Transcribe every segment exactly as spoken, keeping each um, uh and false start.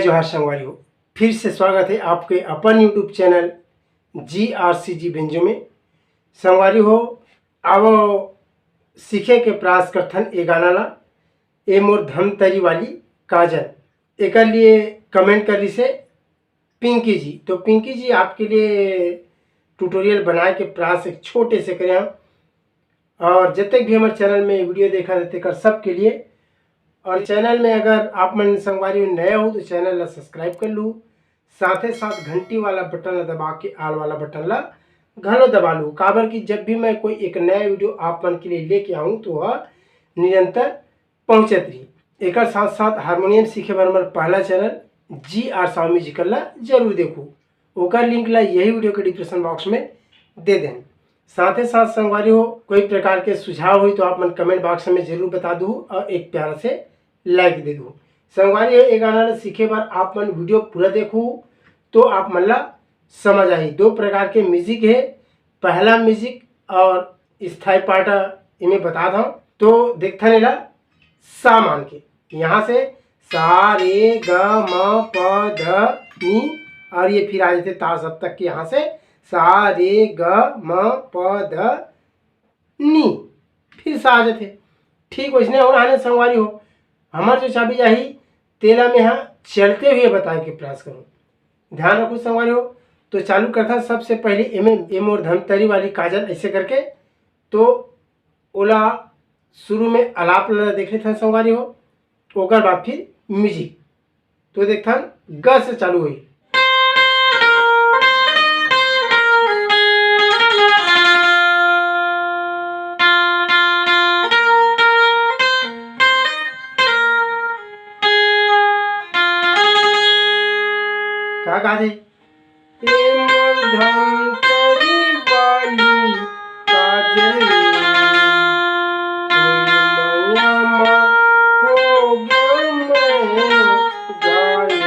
जोहार संगवारी हो, फिर से स्वागत है आपके अपन YouTube चैनल जी आर सी जी बेंजो में। संगवारी हो, आवो सीखे के प्रयास करथन ए गाना ला, ए मोर धमतरी वाली काजल। एकर लिए कमेंट कर रिसे पिंकी जी। तो पिंकी जी, आपके लिए ट्यूटोरियल बनाए के प्रयास एक छोटे से करे हम। और जतेक भी हमर चैनल में वीडियो देखत हे तेकर सबके लिए। और चैनल में अगर आप मन संगवारी हो नया हो तो चैनल ला सब्सक्राइब कर लू, साथे साथ घंटी वाला बटन ला दबा के आल वाला बटन ला घलो दबा लू, काबर कि जब भी मैं कोई एक नया वीडियो आप मन के लिए लेके आऊँ तो वह निरंतर पहुँचत रही। एकर साथ साथ हारमोनियम सीखे बर हमर पहला चैनल जी आर साव म्यूजिकल ला जरूर देखू, ओकर लिंक ला यही वीडियो के डिस्क्रिप्शन बॉक्स में दे देन। साथे साथ संगवारी हो, कोई प्रकार के सुझाव होई तो आप मन कमेंट बॉक्स में जरूर बता दू और एक प्यारा से लाइक दे दू। संगवारी हो, ये गाना ला सीखे बर आप मन वीडियो पूरा देखू तो आप मन ला समझ आही। दो प्रकार के म्यूजिक है, पहला म्यूजिक और स्थाई पाटा, इमे बता दो। तो देखथन एला सा मान के, यहाँ से सा रे ग म प ध नी, और ये फिर आ जाते तार सप्तक के, यहाँ से सा रे ग म प ध नी, फिर सा आ जाते। ठीक वैसने और आने संगवारी हो, हमार जो चाबी जाही तेला में हा चलते हुए बताए के प्रयास करूँ। ध्यान रखो संगवारी हो, तो चालू करता सबसे पहले एम एम एम और धमतरी वाली काजल ऐसे करके, तो ओला शुरू में अलाप ला देख लेथन संगवारी हो, ओकर बाद फिर म्यूजिक। तो देखथन ग से चालू होई। का गा दे? ए मोर धमतरी वाली काजल, तोर मया म हो गेंव मैं घायल।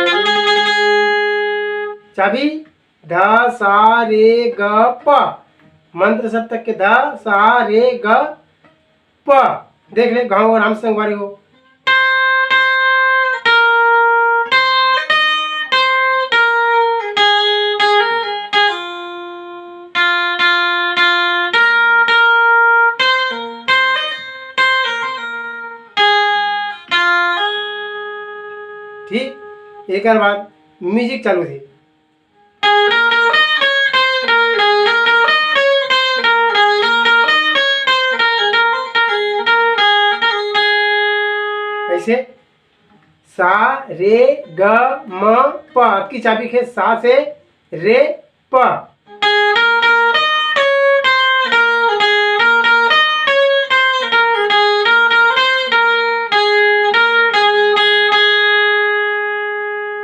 चाबी ध सा रे ग प, मंत्र सप्तक के ध सा रे ग प। देख ले गाँव राम संगवारी हो। ठीक, एकर बाद म्यूजिक चालू थी। ऐसे सा रे ग म प। आपकी चाबी के सा से रे प।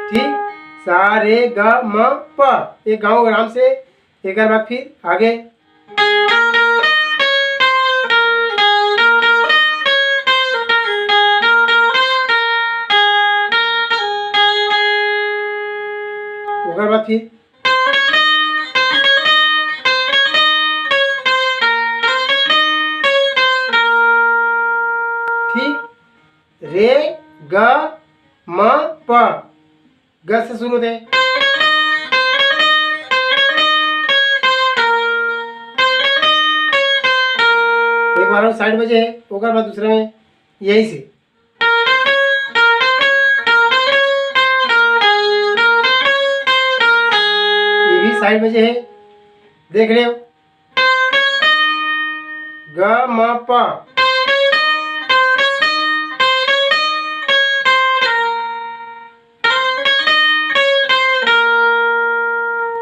ठीक, सा रे ग म प। एक गाँव आराम से, एक बार फिर आगे। ओकर बाद फिर ठीक, रे ग म प, ग से शुरू होते। एक बार और साइड बजे है, ओकर बाद दूसरे में यही से। ये भी साइड बजे है, देख ले। ग म प।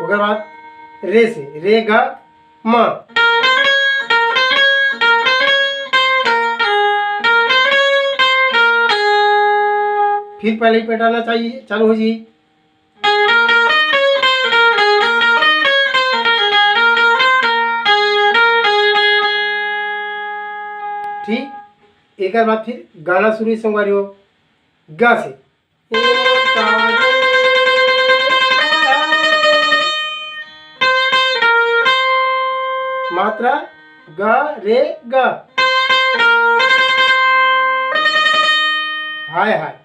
ओकर बाद रे से, रे ग म। फिर पहले ही पैटर्न चाहिए, चालू हो जी। ठीक, एक बार फिर गाना शुरू संगवारी हो, ग से। मात्रा ग रे ग। हाय हाय।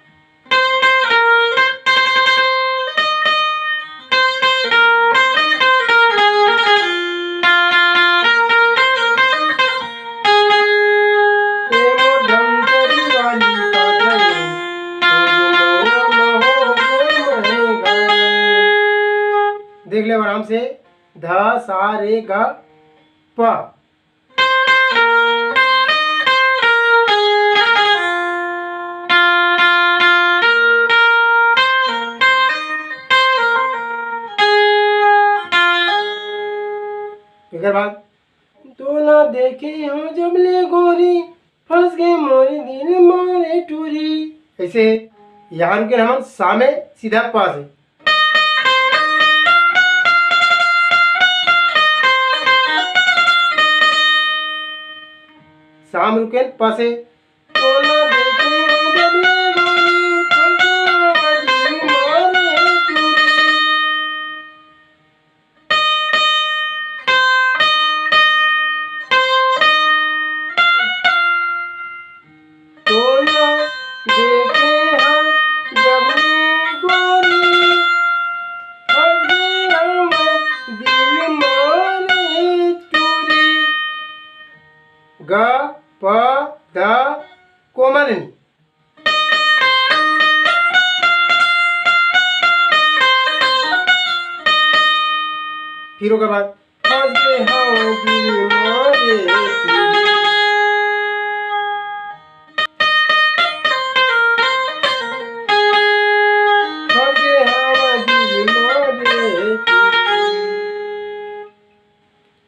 देख ले आराम से, ध, सा, रे, ग, प। एकर बाद, तोला देखे हो जब ले गोरी, फंस गए मोरे दिल मारे टूरी। ऐसे यहाँ रुके हमन सा में, सीधा प से। सा में रुके प से। तोला देखे जब ले गोरी, फंस गए मोरे दिल मारे टूरी। तोला देखे हम जब ले गोरी, फंस गए हम दिल मारे टूरी। ग, प, ध, कोमलनी। फिर ओकर बाद, फंस गए हम दिल मारे टूरी। फंस गए हम दिल मारे टूरी।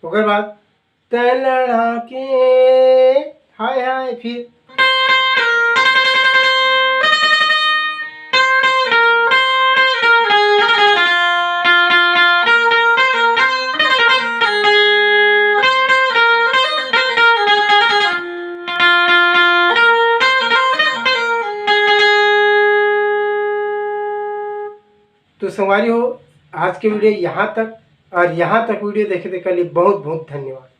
ओकर बाद, तै लड़ा के, हाय हाय, फिर। तो संगवारी हो, आज के वीडियो यहाँ तक, और यहाँ तक वीडियो देखे तेकर लिए बहुत बहुत धन्यवाद।